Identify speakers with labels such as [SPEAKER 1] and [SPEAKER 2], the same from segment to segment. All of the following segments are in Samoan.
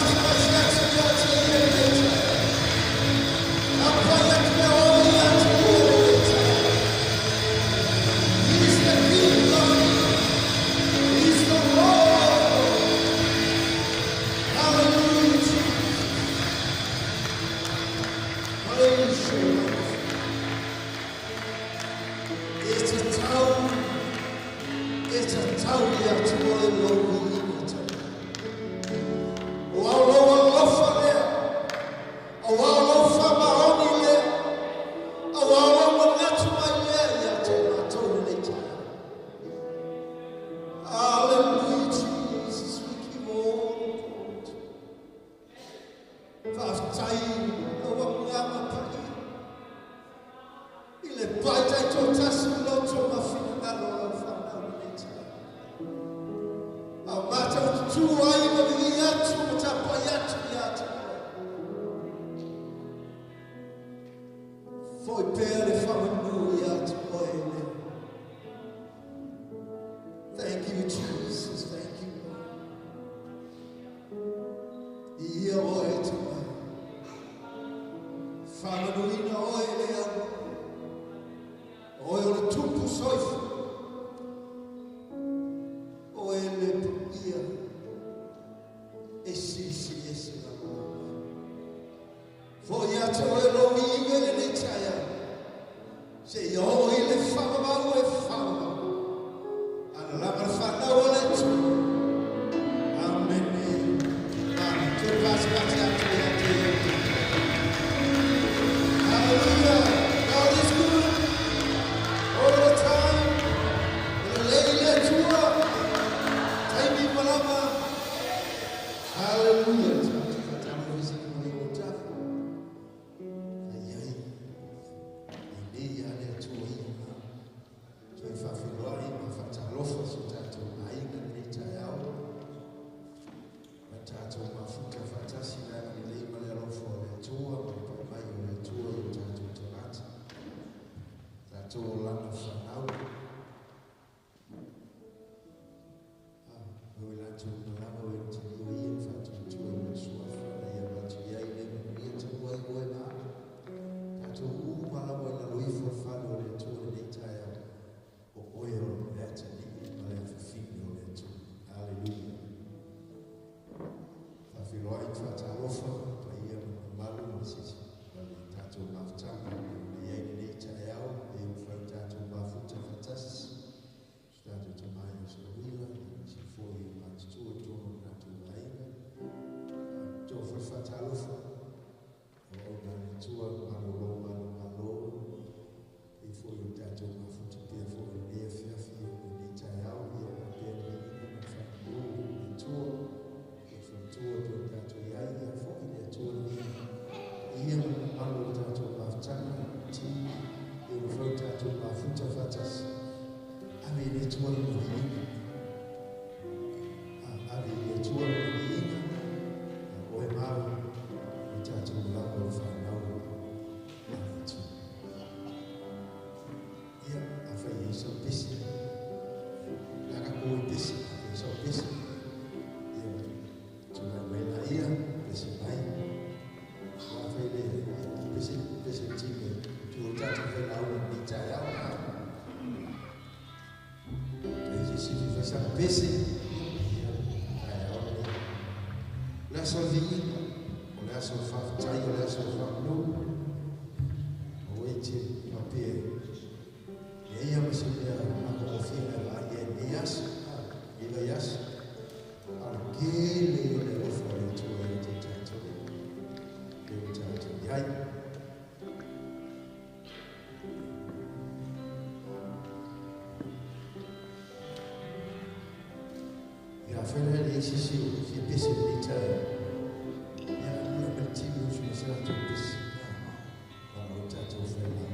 [SPEAKER 1] Faatupasi atu ia te ia i lenei taeao. Tapuai atu le o ia te ia i lenei taeao. He is the King of Kings. He is the Lord of Lords. Hallelujah, Jesus. Praise you, Lord. E tatau, e tatau ia te oe lou viiga taulagi. Ua o lou alofa lea, aua o lou faamaoni lea, aua o lou manatu mai lea ia te matou lenei taeao. Hallelujah, Jesus, we give all the glory to you. Faafetai lou agaga paia i le pai taitoatasi o loto ma finagalo o lau fanau lenei taeao. A o matou tutu ai ma vivii atu ma tapuai atu ia te oe. Foi pea le faamanu ia te oe le. Thank you, Jesus. Thank you, Lord. Ia oe te mai. Faamanuina oe le au. Oe o le tupu soifua. Oe le paia e silisili ese lava. Foi ia te oe lou viiga i lenei taeao. Seia oo i le faavavau e faavavau. Ana lava le fanau a le Atua. Amene. Amen. Toe pasipasi atu ia te ia. Hallelujah. God is good all the time. E lelei le Atua. Taimi uma lava. Hallelujah. Tatou faatalofa i mai o tafu. Ai ai. E lelei a le Atua ia ma. Toe faafeiloai ma faatalofa so tatou aiga lenei taeao. Ma tatou mafuta faatasi le agalelei ma le alofa o le Atua ma le pai mai o le Atua i o tatou tagata. Tatou o lana fanau. Ah, o i latou uma lava o e te lio ia ma faatuatua i lona suafa na ia avatu i ai le manuia talu ai oe ma au. Tatou uma lava i lalo ifo o le fale o le Atua lenei taeao. O oe o le atalii ma le afafine o le Atua. Haleluia. Faafeiloai ma faatalofa paia ma mamalu ma se ma le tatou mafutaga e pei ona i ai lenei taeao e mafai ona tatou mafuta faatasi. Si tatou tama ia Solowila, aemaise foi o matutua i totonu o le tatou aiga. Faapitoa foi le faatalofa auauna a le Atua, malolo manumalo, pei foi o le tatou mafuta pea foi i lenei afiafi i lenei taeao, ia faapea le viiga ma le faamanu i le Atua, le faletua e pei ona tatou i ai, ia foi le Atua le viiga. Paia ma le mamalu o le tatou mafutaga, ti, e mafai ona tatou mafuta faatasi. Ave i le Atua lona viiga. Ave i le Atua lona viiga. Oe ma au, i tatou lava o le fanau a le Atua. Ia, afai e i ai sau pese, le a tatou o i pese, afai e i ai sau pese, ia, tulai mai laia, pese mai. Ia, afai le, ia, pese, pese le tino, tu o tatou failauga i lenei taeao. E se isi fai sana pese, ia, taeao lenei. O le aso o le viiga, o le aso o le faafetai, o le aso o le faamanu. Aua e te faapea e leai lava se mea matagofie na e vaai ai i lenei aso, lenei vaiaso. A o le tele ia o le alofa o le Atua ia te tatou, e o tatou i ai. Ia, afai la e leai se isi o fia pese i lenei taeao, ia, ia ma le timi usu ma se latou pese. Ona o tatou failaua.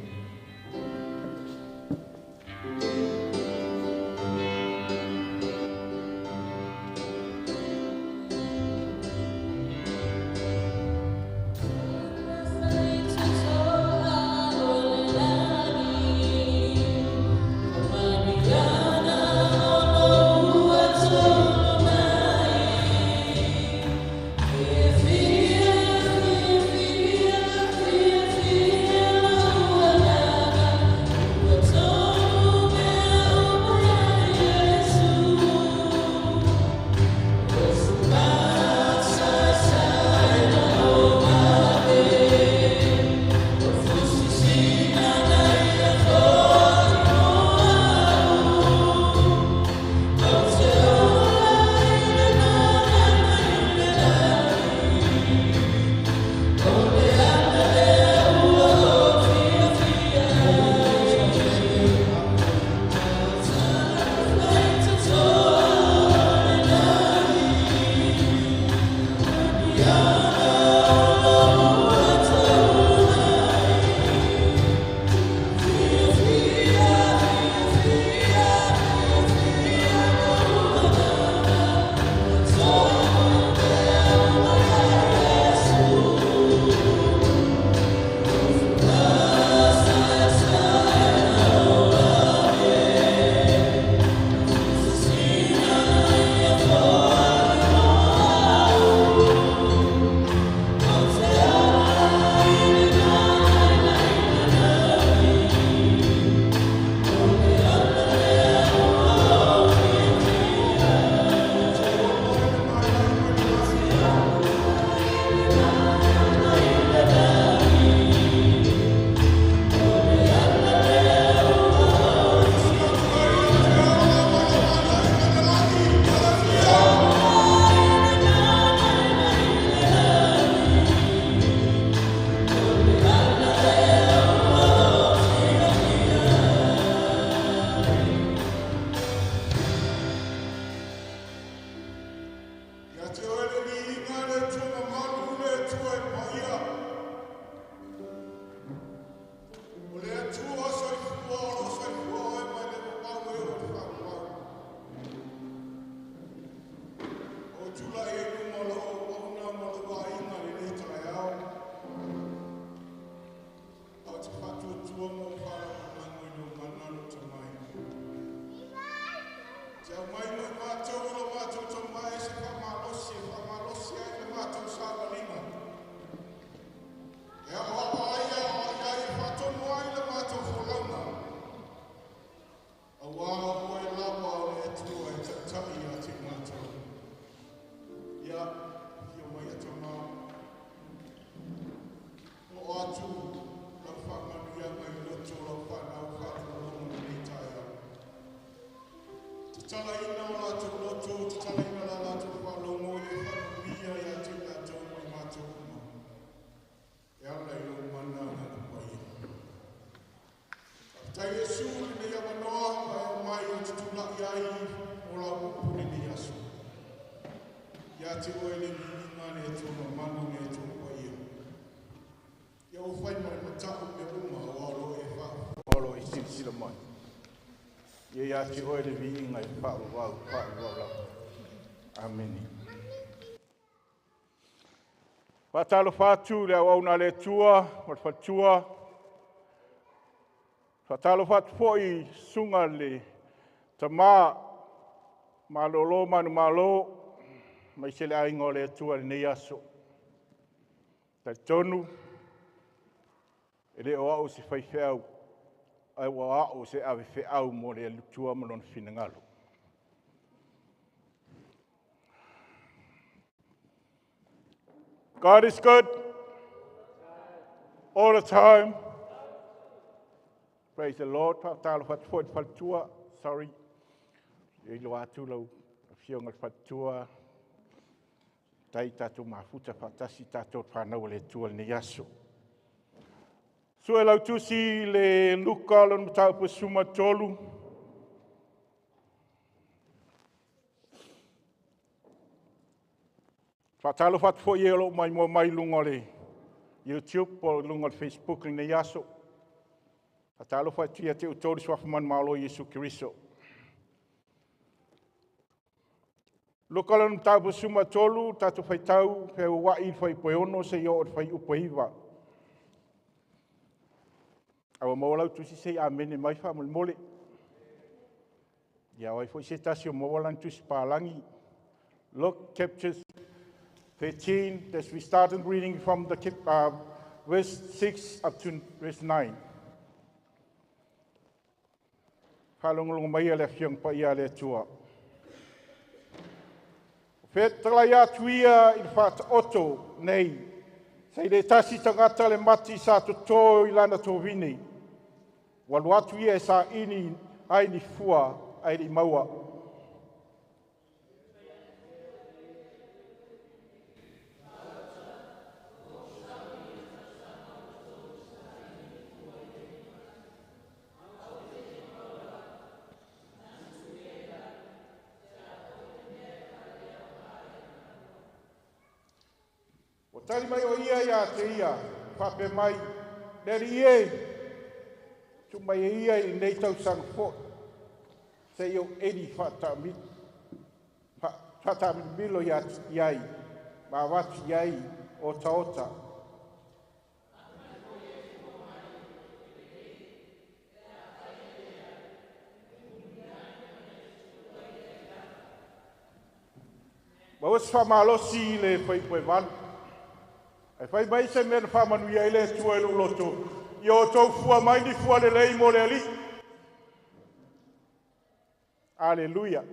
[SPEAKER 2] Ia te oe le viiga le Atua mamalu le Atua e paia. O le Atua soifua o lo soifua oe mai le vavau e oo i le faavavau. O tulai ai luma o lau auauna ma lou aiga i lenei taeao. Ou te faatuatua ma ou faalagolago i lou mana lou tamai. Te aumai mo i matou i lo matou tamai se faamalosi e faamalosi ai le matou savaliga. E aoao ai e aoai ai e faatonu ai le matou folauga. Auā o oe lava o le Atua e taitai ia te matou. Ia, afio mai e Tama. Oo atu lau faamanuiaga i loto o lau fanau faalogologo i lenei taeao. Tatalaina o latou loto, tatalaina la latou faalogo ia faamanuia ia te i latou ma i matou uma. E ala i lou mana agaga paia. Faafetai Iesu i lenei avanoa ma e aumai ou te tulai ai mo lau upu i lenei aso. Ia te oe le viiga le Atua mamalu le Atua paia. Ia ua fai ma le matau mea uma aua o lo e faafofoga o lo e silasila mai. Ia ia te oe le viiga e faavavau, faavavau lava. Amene. Faatalofa atu i le auauna a le Atua ma le faletua. Faatalofa atu foi i susuga i le tama malolo manumalo aemaise le aiga o le Atua i lenei aso. Talitonu e le o au se faifeau, ae ua au se avefeau mo le Atua ma lona finagalo. God is good all the time. Praise the Lord. Faatalofa atu foi i le faletua. Sorry. E iloa atu lau afioga i le faletua. Tai tatou mafuta faatasi tatou whanau o le Atua i lenei aso. Sue lau tusi le Luka lona mataupu 13. Faatalofa atu foi e o loo maimoa mai i luga o le YouTube po o luga o le Facebook i lenei aso. Faatalofa atu ia te outou i le suafa manumalo o Iesu Keriso. Luka lona mataupu 13, tatou faitau feua'i i le fuaiupu e 6 seia oo i le fuaiupu e 9. A ua maua lau tusi se i amene mai faamolemole. Ia o ai foi se tasi o maua lana tusi palagi. Luke chapter 13, as we started reading from the verse 6 up to verse 9. Faalogologo mai le afioga paia a le Atua. Fetalai atu ia i le faataoto nei, sa i le tasi tagata le mati sa totō i lana tovine. Ua alu atu ia e saili ai ni fua ae le i maua. O tali mai o ia ia te ia, faapea mai, le Alii e, tuu mai e ia i lenei tausaga foi, se i ou eli faataamilomilo i ai, ma avatu i ai otaota. Ma ua se faamalosi i le fuaiupu 8. Ae fai mai se mea na faamanuia ai le Atua i lou loto, ia outou fua mai ni fua lelei mo le Alii. Aleluia.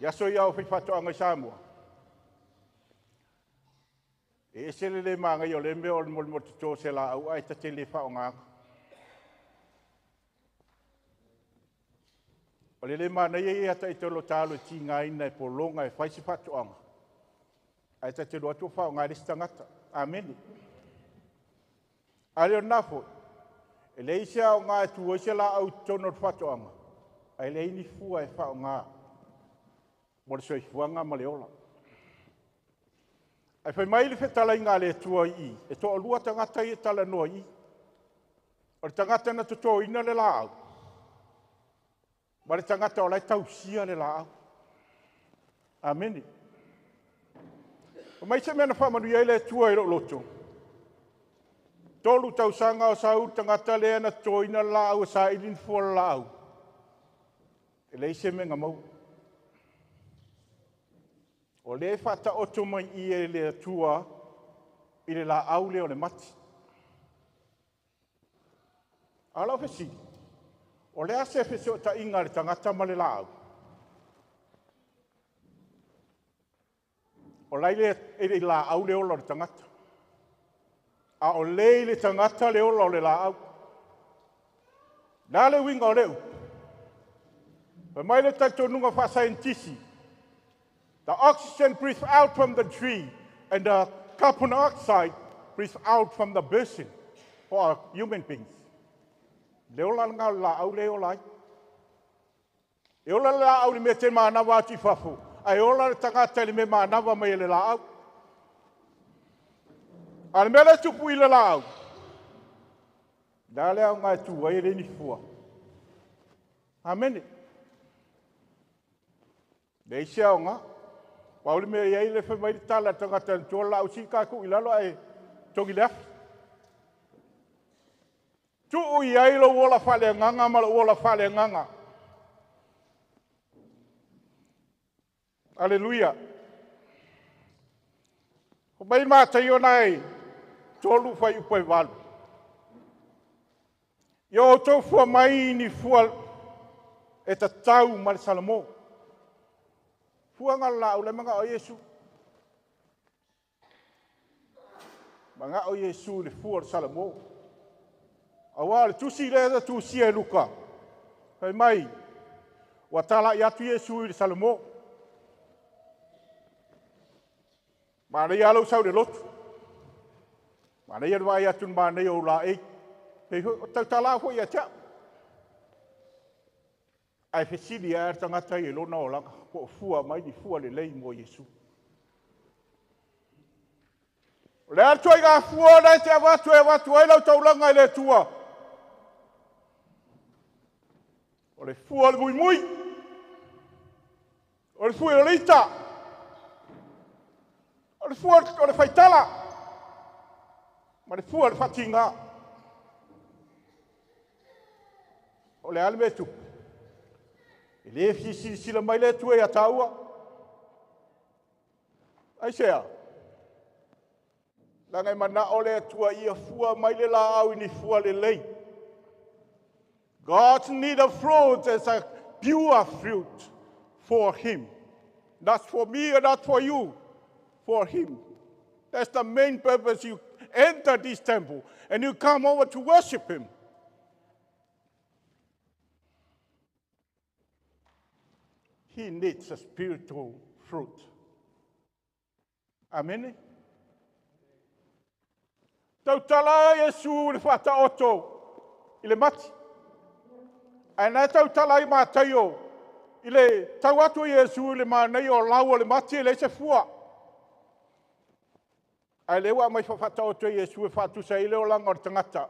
[SPEAKER 2] I aso ia o faifaatoaga i Samoa, e ese le le magaia o le mea o le molimoli toto o se laau ae ta te le faaaogaina. O le le manaia ia ita o lo ta alu e tigaina e pologa e fai se faatoaga, ae ta te lua atu o faaaoga e le isi tagata. Amene. A le o lena foi, e leai se aoga e tu ai se laau i totonu o le faatoaga, ae leai ni fua e faaaoga mo le soifuaga ma le ola. Ae fai mai le fetalaiga a le Atua i i, e toalua tagata ia e talanoa i i. O le tagata na totoina le laau, ma le tagata o la e tausia le laau. Amene. O mai se mea na faamanuia ai le Atua i lou loto. 3 tausaga o sau le tagata lea na totoina le laau e saili ni fua o le laau. E leai se mea na maua. O lea e faataoto mai i e le Atua i le laau lea o le mati. A o lau fesili, o le a se fesootaiga a le tagata ma le laau? O la e le laau le ola o le tagata. A o le i le tagata le ola o le laau. La le uiga o le upu. Fai mai le talitonuga faasaienitisi, the oxygen breathes out from the tree and the carbon dioxide breathes out from the person for our human beings. Le ola ngā o le laau le ola ai. E ola le laau le mea te manava atu i fafo, ae ola le tagata i le mea manava mai e le laau. A le mea le tupu i le laau, la le au ngā tu ai e le ni fua. Amene. Le isi aoga, pau le mea i ai le fai mai le tala tagata na tua laau si ka ku i lalo ae togi le afi. Tuu i ai lou ola faaleagaga ma lou ola faaleagaga. Aleluia. O mai Mataio nai 3 fuaiupu 8. Ia outou fua mai ni fua e tatau ma le Salamo. Fua ngā laau le manga o Iesu. Manga o Iesu le fua o le Salamo. Aua le tusi le na tusia e Luka. Fai mai, ua tala i atu Iesu i le Salamo. Manaia alo sau le lotu. Manaia le vai atu manaia o la e. Pei o tautala foi ia te au. Ae fesili ai le tagata i lona olaga, po o fua mai ni fua lelei mo Iesu. O le atu ai ngā fua na e te avatu e avatu ai lau taulaga i le Atua. O le fua o le muimui. O le fua o le ita. O le fua o le faitala. Ma le fua o le faatiga. O le ale mea tupu. E le fisilisila mai le Atua ia tāua. Ai sea. Langa e mana o le Atua ia fua mai le laau i ni fua lelei. God need a fruit as a pure fruit for him. Not for me or not for you, for him. That's the main purpose. You enter this temple and you come over to worship him. He needs a spiritual fruit. Amen. Tautala Iesu le faataoto i le mati. Ae na tautala i Mataio I le tau atu o Iesu i le manaia o lau o le mati e leai se fua. Ae lea ua aumai faataoto e Iesu e faatusa ai le olaga o le tagata.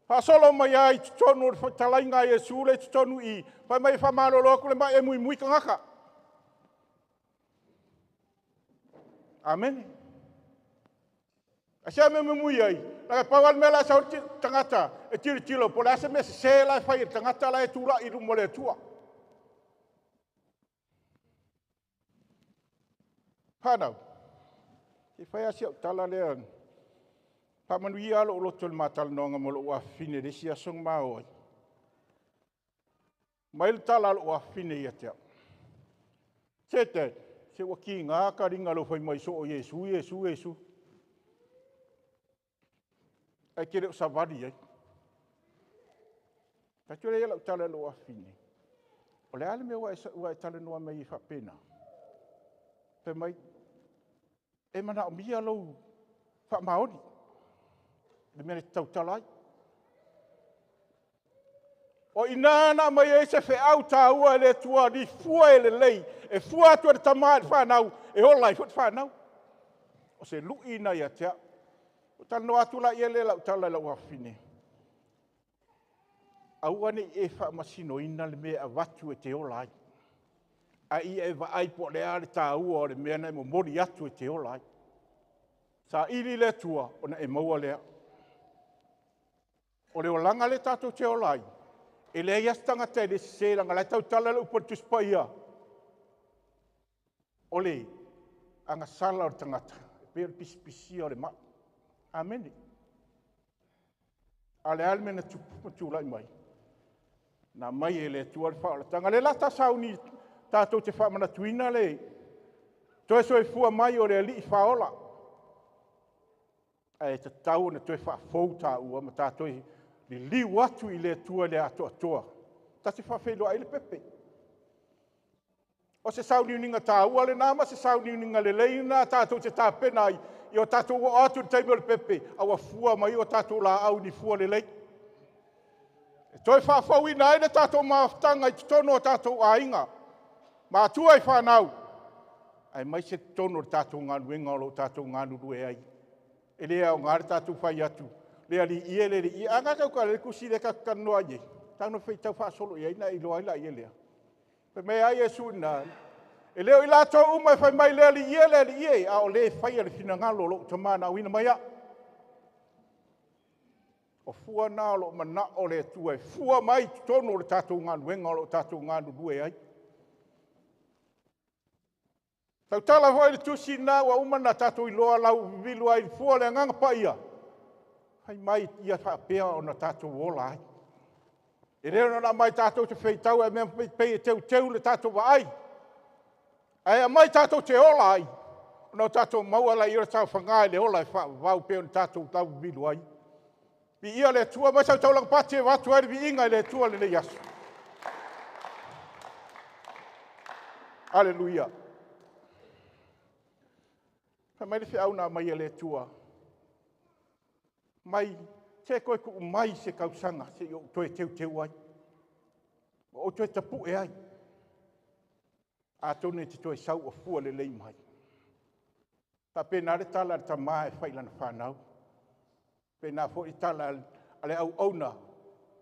[SPEAKER 2] Faasolo mai ai i totonu o le fetalaiga a Iesu lea i totonu i i, fai mai e faamalolo atu le mai e muimui tagata. Amene. Aisea mea muimui ai? Leaga pau lava le mea la e sau ai le tagata e tilotilo po o le a se mea sese la e fai e le tagata la e tulai i luma o le Atua. Fanau, se i fai lava si au tala lea, faamanuia lava lou loto i le ma talanoaga ma lou afafine i le isi aso na ma o ai. Fai mai le tala a lou afafine ia te au, se dad, se ua tiga taliga o lou fai mai soo o Iesu, Iesu, Iesu, ae te le o savali ai. Fai atu lea o lau tala i lou afafine, o le a le mea ua e talanoa mai ai faapena? Fai mai, e manaomia lou faamaoni i le mea e te tautala ai. O i ina na aumai ai se feau taua e le Atua, ni fua e lelei, e fua atu e le tama i le fanau, e ola ai foi le fanau. O se lui lena ia te au. Ou talanoa atu la i lau tala i lou afafine, aua ne i e faamasinoina le mea e avatu e te ola ai, a ia e vaai po o le a le taua o le mea na e momoli atu e te ola ai. Saili i le Atua ona e maua lea. O le olaga lea tatou te ola ai, e leai lava se tagata e le sese, leaga o la e tautala le upu a le Tusi Paia, o le agasala o le tagata e pei o le pisipisia o le mai. Amene. A o le a le mea na tupu ma tulai mai? Na aumai e le Atua le faaolataga. O lea o le a ta sauni tatou te faamanatuina le toe soifua mai o le Alii Faaola. Ae tatau ona toe faafou taua ma tatou liliu atu i le Atua i le atoatoa. Ta te faafeiloai le pepe. O se sauniuniga taua lena ma se sauniuniga lelei lena tatou te tapena ai ia o tatou oo atu i le taimi o le pepe, a ua fua mai o tatou laau i ni fua lelei. E toe faafouina ai le tatou mafutaga i totonu o tatou aiga, matua i fanau, aemaise totonu o le tatou galuega o lo o tatou galulue ai. E le aoga le tatou fai atu, le alii e, le alii e. A na tautala i le tusi lea tatou te talanoa ai nei, tago faitau faasolo i ai ona e iloa ai lea lea. Fai mai lava Iesu i ina, e le o i latou uma e fai mai le Alii e, le Alii e, a o le e faia le finagalo o lou Tama na auina mai au. O fua na o lo o manao le Atua e fua mai i totonu o le tatou galuega o lo o tatou galulue ai. Tautala foi le tusi lena ua uma ona tatou iloa lauvilu ai i le fua o le Agaga Paia, fai mai ia faapea ona tatou ola ai. E le ona aumai tatou te feitau e mea pei e teuteu le tatou vaai, ae aumai tatou te ola ai, ona o tatou maua lea o le saofaga i le ola e faavavau pei ona tatou lauvilu ai. Viia le Atua, aumai sau taulaga pati e avatu ai le viiga i le Atua i lenei aso. Aleluia. Fai mai le feau na aumai e le Atua, mai se toe tuu mai se tausaga se i ou toe teuteu ai, ma ou toe tapue ai, atonu e te toe sau ua fua lelei mai. Faapena le tala a le tama e fai i lana fanau, faapena foi le tala a le auauna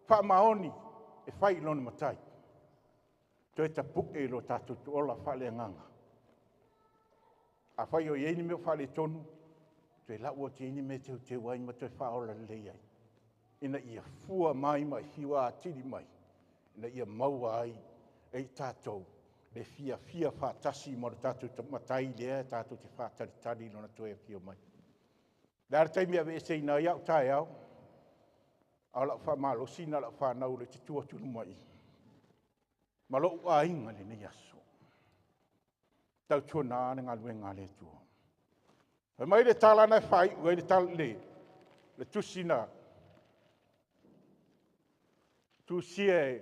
[SPEAKER 2] faamaoni e fai i lona matai. Toe tapue lo tatou ola faaleagaga. Afai o i ai ni mea o faaletonu, toe lau atu i ai ni mea e teuteu ai ma toe faaola lelei ai, ina ia fua mai ma fiu atili mai, ina ia maua ai e i tatou le fiafia faatasi ma le tatou Matai lea tatou te faatalitali i lona toe afio mai. O le a le taimi e aveeseina ai au taeao, a o lau faamalosi lena i lau fanau o lea ou te tu atu i luma i i, ma lou aiga i lenei aso. Tautuana le galuega a le Atua. Fai mai le tala na e faaiu ai le tala, le tusi na tusia e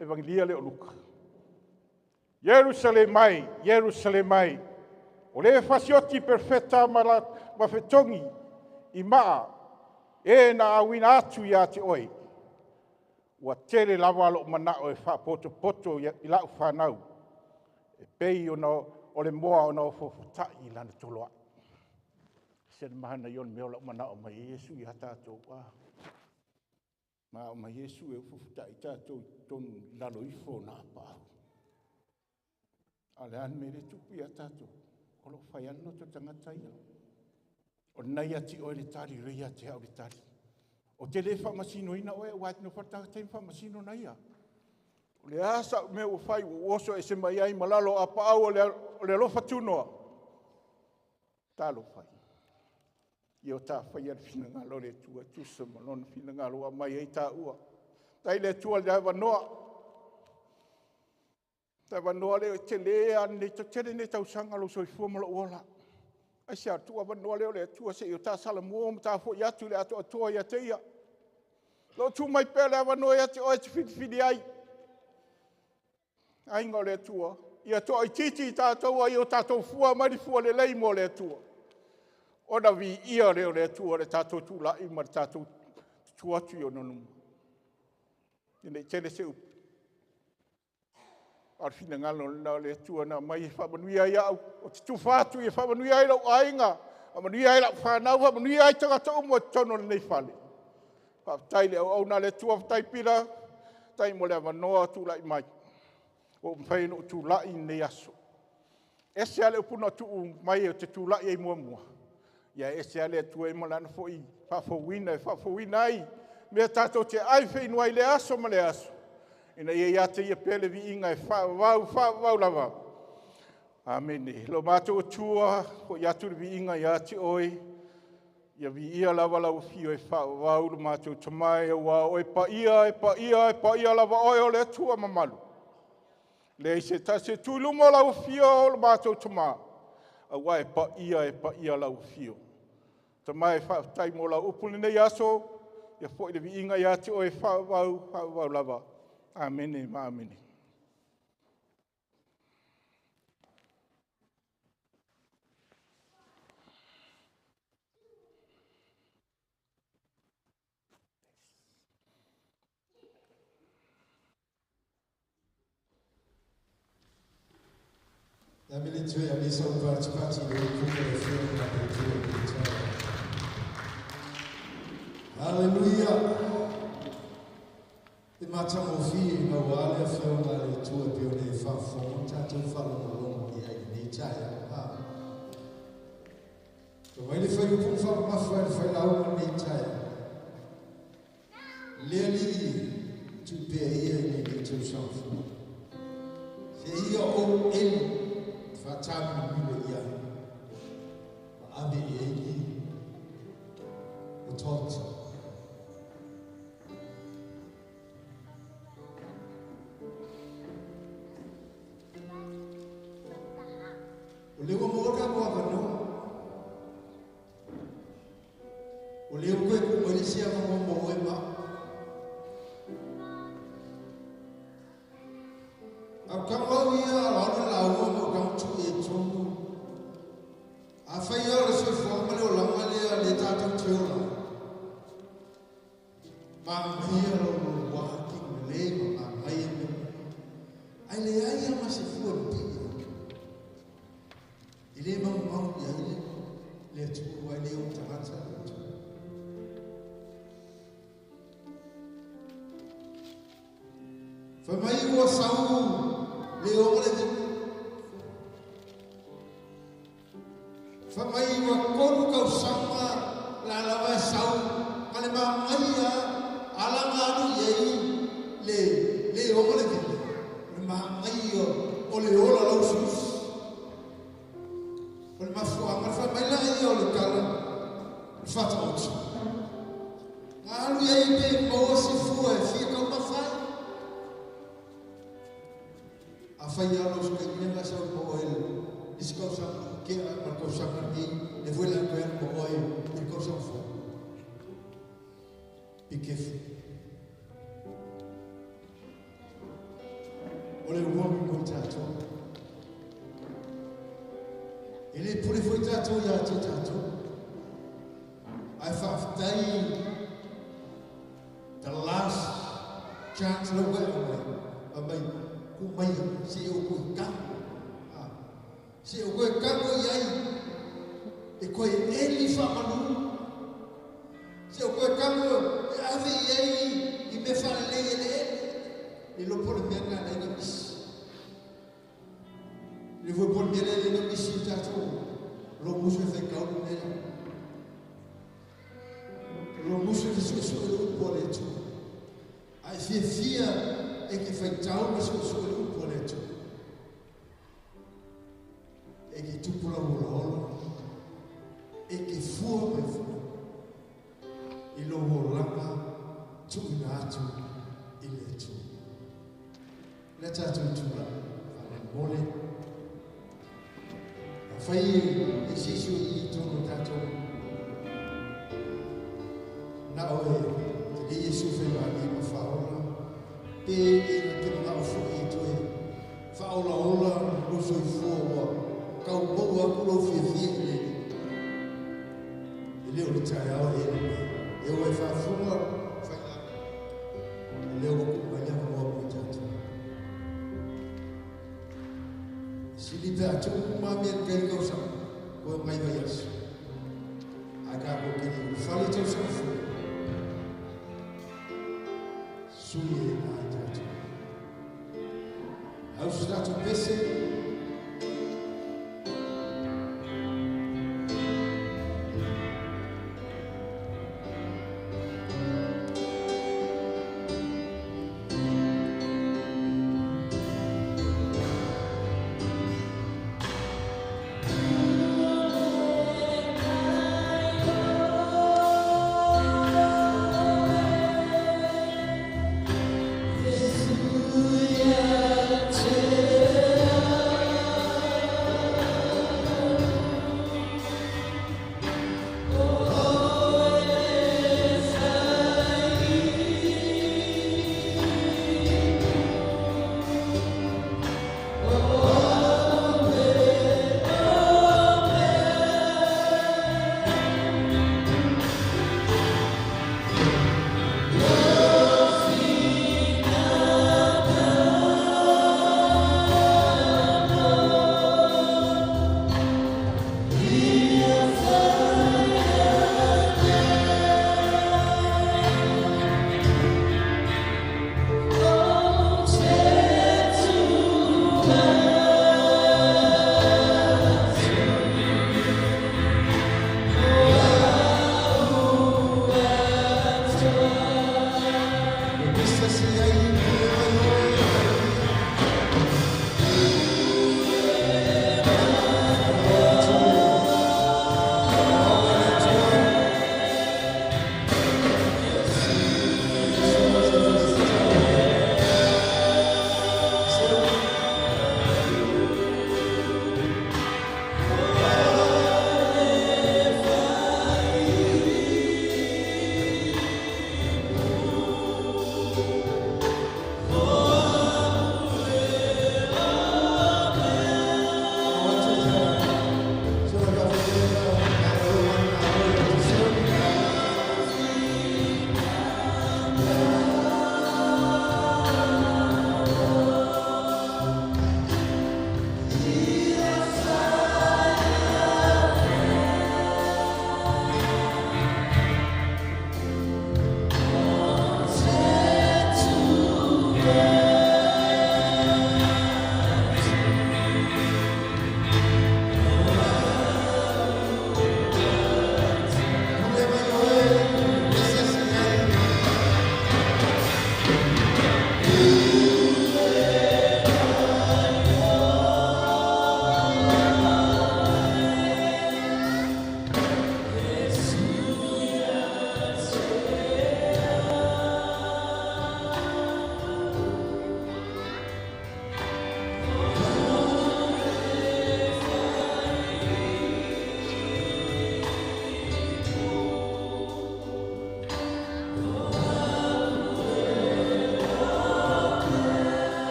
[SPEAKER 2] Evagelia lea o Luka. Ierusalema e, Ierusalema e, o le fasioti i perofeta ma fetogi i maa e na auina atu ia te oe.
[SPEAKER 3] Ua tele lava lou manao e faapotopoto i lau fanau, e pei ona o le moa ona ofoofo tai i lana toloai. Se le manaia o le mea o lau manao mai ai Iesu ia tatou. Manao mai Iesu e ofoofo tai tatou i totonu i lalo ifo o na apaau. A o le a le mea lea e tupu ia tatou? O lo o fai lava le loto o le tagata ia. O lena e ia te oe le tali, o lea e ia te au le tali. Ou te le faamasinoina oe, aua e te nofo lava le tagata ia ma faamasino na ia. O le a sau mea ua fai ua ou oso ese mai ai ma lalo o apaau o le alofa tunoa? Talofa e, ia o ta faia le finagalo o le Atua e tusa ma lona finagalo ua aumai ai taua. Faafetai i le Atua i le avanoa. O le avanoa lea e tele lava lenei, tele nei tausaga o lou soifua ma lou ola. Aisea? O le tuuavanoa lea o le Atua se i o ta salamua ma ta foi atu i le atoatoa ia te Ia. O lo o tuu mai pea le avanoa ia te oe e te filifili ai. Aiga o le Atua, ia toaitiiti tatou a ia o tatou fua aumai le fua lelei mo le Atua, ona viia lea o le Atua i le tatou tulai ma le tatou tutu atu i ona luma. Ina ne i tele se upu, a o le finagalo lena o le Atua na aumai e faamanuia ai au, ou te tufa atu ia faamanuia ai lou aiga, faamanuia ai lau fanau, faamanuia ai tagata uma i totonu o lenei fale. Faafetai i le auauna a le Atua, faafetai Pila, faafetai mo le avanoa o tulai mai, ua mafai ona ou tulai i lenei aso. E ese lava le upu na tuu mai ou te tulai ai muamua, ae ese lava le Atua ma Lana foi faafouina e faafouina ai mea tatou te ai feinu ai i lea aso ma lea aso, ina ia ia te Ia pea le viiga e faavavau, faavavau lava. Amene. Lo matou Atua, foi atu le viiga ia te Oe, ia viia lava lau Afio e faavavau lo matou Tama e, aua o Oe paia, e paia, e paia lava Oe o le Atua mamalu. Leai se tasi e tu i luma o lau Afio o lo matou Tama, aua e paia, e paia lau Afio. Tama e faafetai mo lau upu i lenei aso, ia foi le viiga ia te Oe e faavavau, faavavau lava. Amene ma amene.
[SPEAKER 1] La military a lisa o party party le kuka le fio na le tio le tio. Hallelujah. E matagofie na ua le afioga a le Atua e pei ona e faafofoga tatou faalogologo i ai i lenei taeao. Ha. Fai mai le fuaiupu ma faamamafa e le failauga lenei taeao. Le Alii e tuu pea ia i lenei tausaga fou. Se ia ou eli e faataamiloamilo i ai ma ave i ai le authority. O lea ua maua tatou avanoa. O lea ua toe tuu mai le isi avanoa mo oe ma au. Au tago au ia o alu le lauga ma ou tago tuu i ai i totonu. Afai lava o le soifuaga ma le olaga lea lea tatou te ola ai, manaia lou lua tino lelei ma manaia mea uma. Ae leai lava ma se fua e pipii i ai. E le maumau i ai le Atua, aua e le o tagata le Atua. Fai mai ua sau le oga le vili. Fai mai ua 3 tausaga la lava e sau ma le manaia alaga alu i ai le le oga le vili. O le manaia o le ola lau usiusi. O le mafuaaga fai mai la ia o le tala o le faataoto. Na alu i ai pe maua se fua e fia taumafa ai. Afai lava lau taimi na sau ma oe i isi tausaga ua tea ma le tausaga lenei, lea foi o le a toe alu ma oe i le tausaga fou. Be careful. O le warning mo tatou. E le pule foi tatou ia te tatou. Ae faafetai the last lau ai o mai. A mai, ku mai, se o koe kango. Se o koe kango i ai, e koe eli whamanu. Se o koe kango, e ave i ai, i me whalelei ele ele. Le lo pole mea ngā nei ngā misi. Le voi pole mea nei ngā misi i tātou. Lo musu e whai kaulu mea. Lo musu e whai sue le upu a le Atua. Ai fia fia e ke whai tau me sue le upu a le Atua. E ke tupula holo holo. E ke fua mai fua. I lo holanga tuina atu i le Atua. Le tātou tula, whakamole. A whai e sisi o i tōno tātou. Nā oe, te le Iesu whai wā ni ma whaola. Pe e na te mga o fui i toe. Whaola ola, roso i fua ua. Kau mou aku lau fia fia i le. E leo le tai ao e le. E oe whaafunga, whai la. E leo waku mai lea mua mo i tātou. Sili pe atu uma mea kai kau sa, koe mai vai aso. A ka ko kiri u whale tau sa fu. Sui e nā i tātou. Au sa tātou pese.
[SPEAKER 4] Yeah.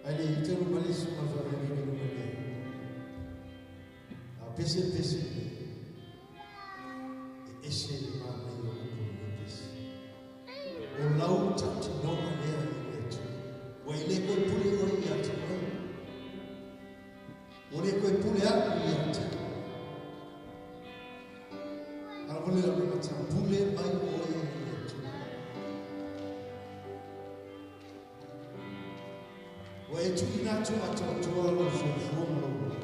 [SPEAKER 1] Ai le itelu malisu ma whawengi luma le. A pese pese le. E ese le mana i o upu le pese. O lau tautinoga lea i le Atua. Ua i le koe pule oe ia te oe. Ua le koe pule aku ia te oe. Ala vale la mata pule mai oe i le Atua. Ua e tuina atu atoatoa lau soifua ma lau ola.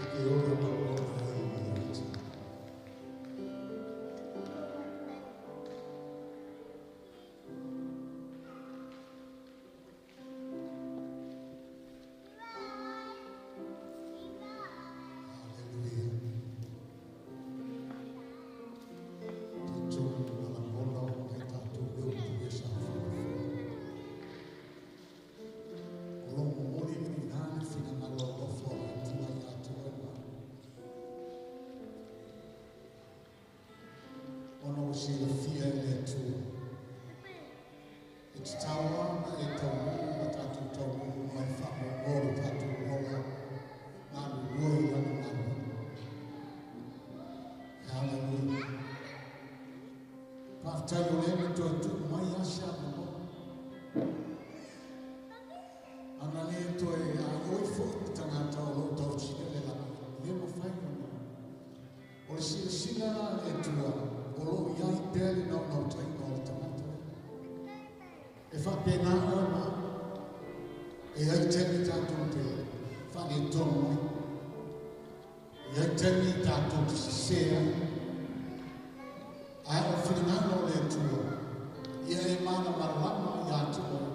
[SPEAKER 1] E te ola ma ola ai i le Atua.
[SPEAKER 4] Hallelujah. Te tonu malangona o ngai tātou leo tu e sa whakawhai. O lo momoli mai nā le whina ngalo alofa o le Atua ia te oe ma. Ona o silafia e le Atua. E te tau ana e taunuu ma tātou taunuu mai whamongo le tātou ola ngā lulua i lana galuega. Hallelujah. Whaatai o le me toe tuu mai ase a manoa. Ana le toe a oi foi te tangata o lou tau tinele lana. Le mawhai ona. O le silasila la le Atua, o lou iai pea le naunau taina o le tangata. E whapena oe ma. E ai teni tātou te whane tonu mai. E ai teni tātou te sisea. Ai o whiringano o le Atua. Ia e mana maralama ia te oe.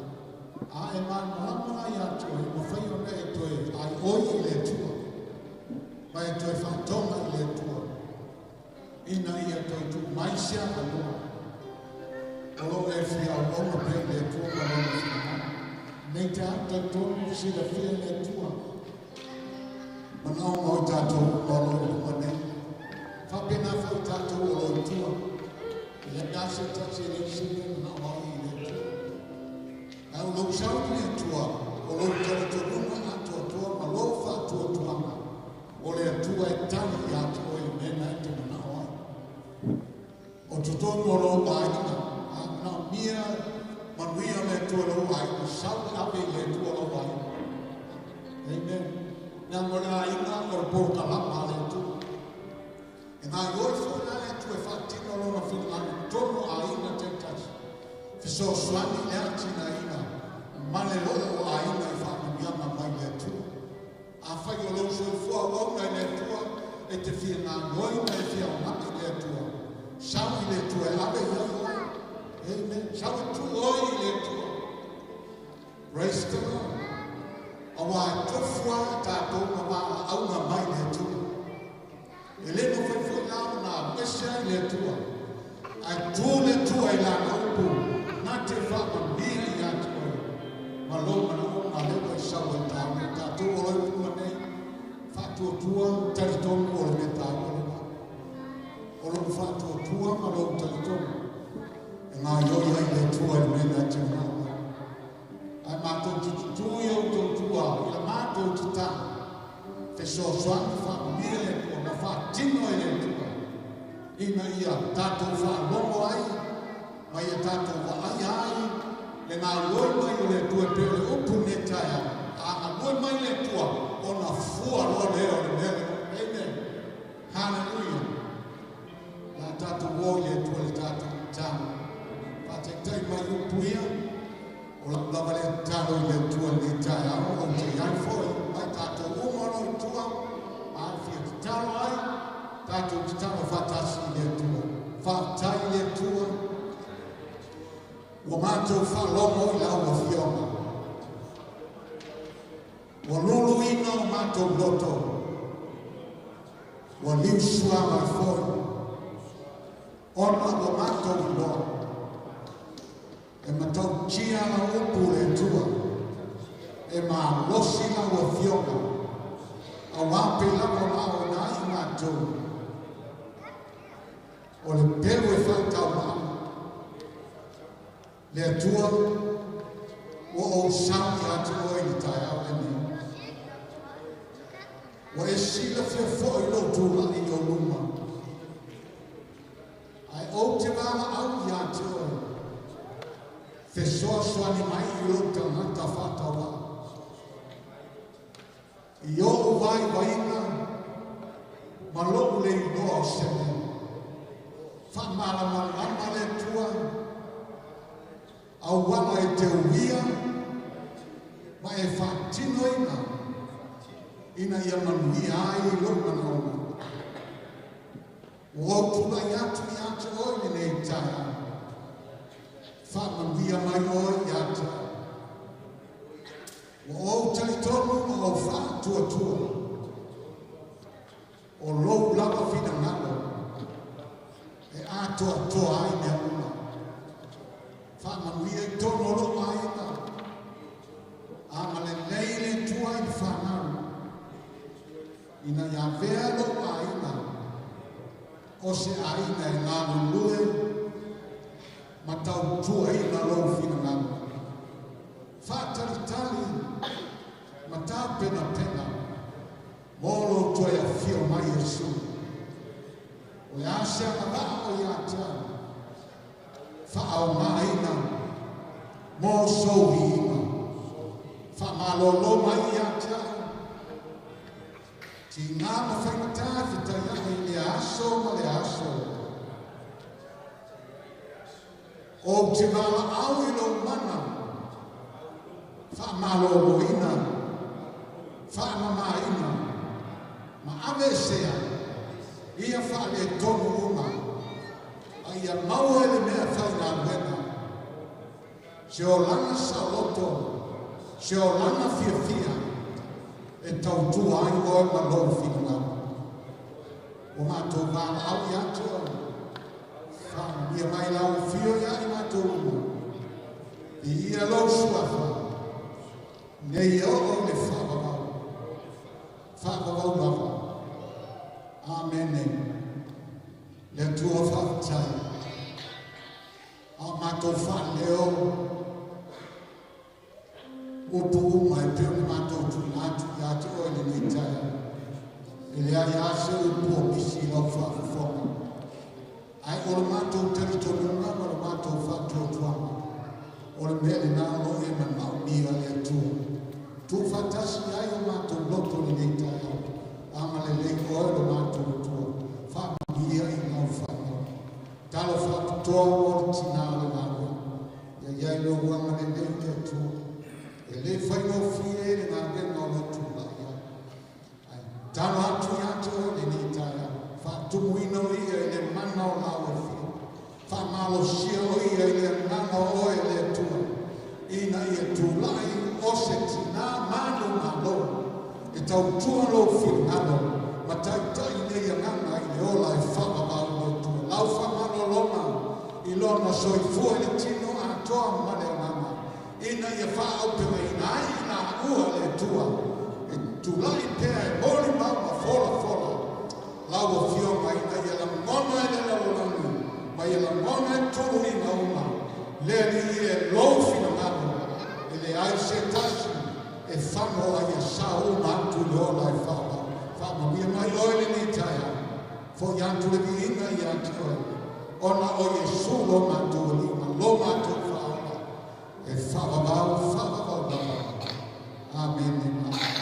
[SPEAKER 4] A e mana maralama ia te oe. Mawhai ona e toe ai oi i le Atua. Ma e toe whatonga i le Atua. Ina ia toe tu mai se a manoa. O lo e whia o ona pe le Atua ma lona whiringano. Nei te ata tonu silafia le Atua. Manao mau tātou o lo i luma nei. Whapena whai tātou o lo i tua. I le mea se tasi le isi mea manao mau i le Atua. Au lou sau i le Atua, o lou talitonuga atoatoa ma lou faatuatuaga. O le Atua e tali ia te oe i mea na e te manao ai. O totonu o lou aiga, a manao mia manuia le Atua lou aiga, sau e ave i le Atua lou aiga. Amen. Nā mo le aiga o le polokalama a le Atua. E ngā ioi fo la le Atua e whaatino lona whiringano tonu aiga taitasi. Fesoasoani le atina ina ma le loo o aiga i whaamanuiaga mai le Atua. A whai o lou soifua auauna i le Atua, e te fia ngāngoi ma e fia onai le Atua. Sau i le Atua e ave i ai oe. Amen. Sau e tu oe i le Atua. Praise the Lord. Awa e tofua tātou ma maa aunga mai le Atua. E le no whai whai lau nā ese ai le Atua. Ai tū le Atua i lana upu. Nā te whaamanuia i a te oe. Ma lou mana o ngā lewa i sau e tāu. Tātou o loi unua nei. Whaatuatua talitonu o le mea tāua le wā. O lou whaatuatua ma lou talitonu. E ngā ioi ai le Atua i le mea nā te ngā. Ai mātou te tutu i au tau tua, i la mātou te tā. Fesoasoani whaamanuia le Atua, ma whaatino e le Atua. Ina ia tātou whaalongo ai, ma ia tātou waai ai, le ngā ioi mai o le Atua pe o le upu ne taia. A ngā loi mai le Atua, o na fua loa lea o le mea le. Amen. Hallelujah. La tātou o i le Atua le tātou tāna. Whaataitai mai upu ia, o la lava le talo i le Atua le taia o te iai foi, mai tātou uma lo i tua, a fia te talo ai, tātou te talo whatasi i le Atua. Whaatai i le Atua, ua mātou whalomo i lau afioga. Ua lulu ina o mātou loto, ua liusua mai foi, ona ua mātou i loa. E matau tia la upu le Atua, e malosi lau afioga, a wape lava la o nā i mātou. O le pelu e whaitau maa. Le Atua, ua o sau ia te oe i taeao lenei. Ua e silafia foi lou tulai i ou luma. Ae ou te valaau ia te oe, fesoasoani mai i lou tagata faatauvaa. I ou vaivaiga ma lou le iloa o se mea. Faamalamalama le Atua, auala e te uia ma e faatinoina ina ia manuia ai lou manaoga. Ua ou tulai atu ia te oe lenei taeao. Faamanuia mai oe ia te au. Ua ou talitonu ma ou faatuatua. O lou lava finagalo e atoatoa ai mea uma. Faamanuia i totonu o lou aiga. Agalelei le Atua i le fanau. Ina ia avea lou aiga o se aiga e galulue ma tautuaina lou finagalo. Faatalitali ma tapenapena mo lou toe afio mai Iesu. O le a se agavaa o ia te au, faaaogaina mo sou viiga. Faamalolo mai ia te au. Tiga ma faigata fetaiai i le aso ma le aso. Ou te valaau i lou mana, faamaloloina, faamamaina, ma aveesea ia faaletonu uma, a ia maua e le mea faigaluega. Se olaga saoloto, se olaga fiafia, e tautua ai oe ma lou finagalo. Ua matou valaau ia te oe, faamanuia mai lau afio ia i matou uma. Viia lou suafa, nei oo i le faavavau, faavavau lava. Amene. Le Atua faafetai. A o matou faaleo upu uma e pei ona matou tuuina atu ia te oe lenei taeao. E leai lava se upu o misi i lau faafofoga. Ae o le matou talitonuga ma le matou faatuatuaga, o le mea lena o lo o e manaomia le Atua. Tuufaatasi ai o matou loto lenei taeao. Agalelei oe lo matou Atua. Faamanuia i lau fanau. Talo faapitoa mo le tina o le galuega. Ia iai lou agalelei le Atua. E le faigofie le galuega o lo tulai ai. Ae talo atu ia te oe lenei taeao. Faatumuina o ia i le mana o lau afio. Faamalosia o ia i le agaga o oe le Atua. Ina ia tulai o se tina manu malo. E tautua lou finagalo ma taitai nei agaga i le ola e faavavau le Atua. Lau faamalologa i lona soifua i le tino atoa ma le agaga. Ina ia faaaupegaina ai i laua le Atua. E tulai pea e molimau ma folafola. Lau afioga ina ia lagona e le lalolagi ma ia lagona e tuluiga uma. Le Alii e lou finagalo e leai se tasi e fago ai ia sao uma atu i le ola e faavavau. Faamanuia mai oe lenei taeao. Foi atu le viiga ia te oe. Ona o Iesu lo matou Alii ma lo matou Faaola. E faavavau, faavavau lava. Amene. Amen.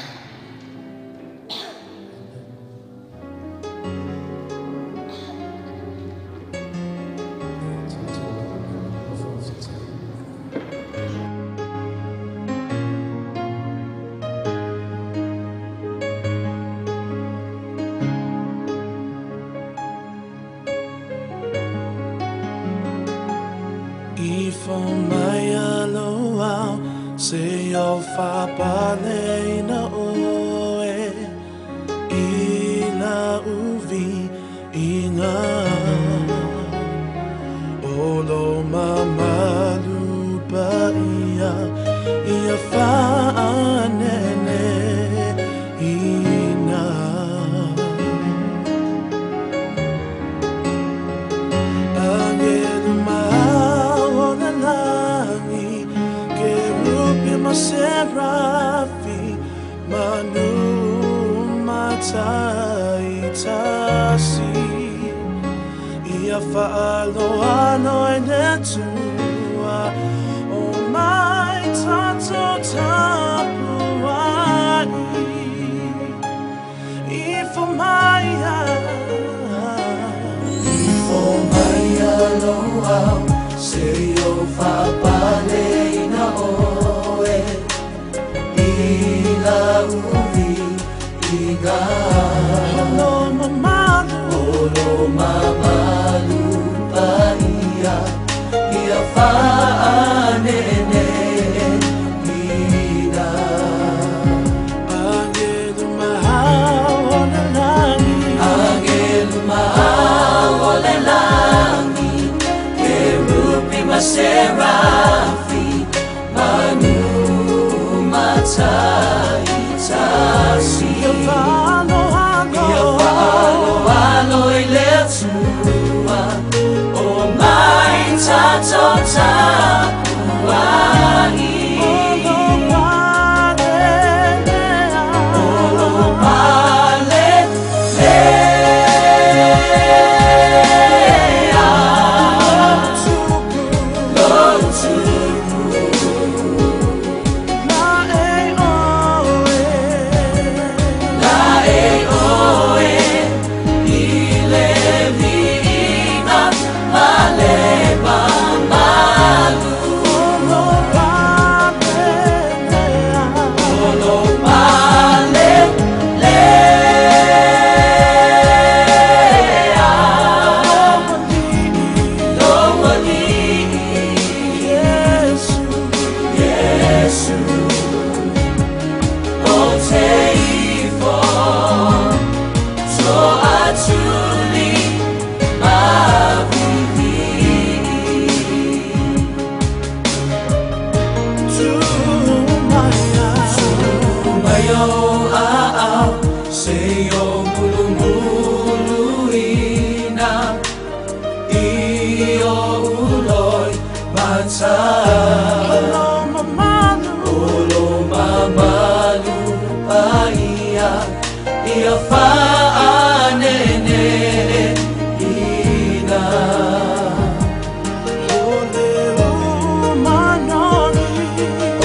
[SPEAKER 5] Ifo mai aloa se o whapale na oe i la uvi inga o lo mamalu pa ia ia whaanene ina Angelu malangi ke rupi Serafi Manu matai tasi Ia whaaloalo i le tua O mai tato tapu ai Ifo mai
[SPEAKER 6] Ifo mai aloha se o whapale ina oe I la uvi iga
[SPEAKER 5] Olo mamalu
[SPEAKER 6] Olo mamalu paia Ia whaanene ina
[SPEAKER 5] Angelu mahau o le langi
[SPEAKER 6] Angelu mahau o le langi Kerupi ma serafi Manu matai tasi
[SPEAKER 5] Ia whaaloalo
[SPEAKER 6] Ia whaaloalo i le Atua O mai tato tapu ai
[SPEAKER 5] Olo palelea
[SPEAKER 6] Olo palelea
[SPEAKER 5] Tupu
[SPEAKER 6] Lo tupu
[SPEAKER 5] La e oe
[SPEAKER 6] La e oe i le viiga ma le mamalu
[SPEAKER 5] Olo palelea
[SPEAKER 6] Olo palelea Lo alii
[SPEAKER 5] Yesu
[SPEAKER 6] Yesu o te ifo to atuli mavili
[SPEAKER 5] Tu mai
[SPEAKER 6] Mai o a au se o mulumulu ina I o uloi mata
[SPEAKER 5] Olo mamalu
[SPEAKER 6] Olo mamalu paia Ia whaanene ina
[SPEAKER 5] Ole umanoni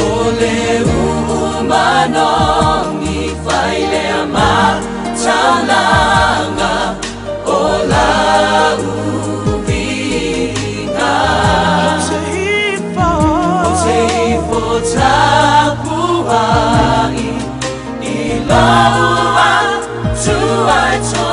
[SPEAKER 6] O le uumanongi whailea mataulanga O la uvinga
[SPEAKER 5] Te ifo
[SPEAKER 6] O te ifo tapu ai I lau atu ai tō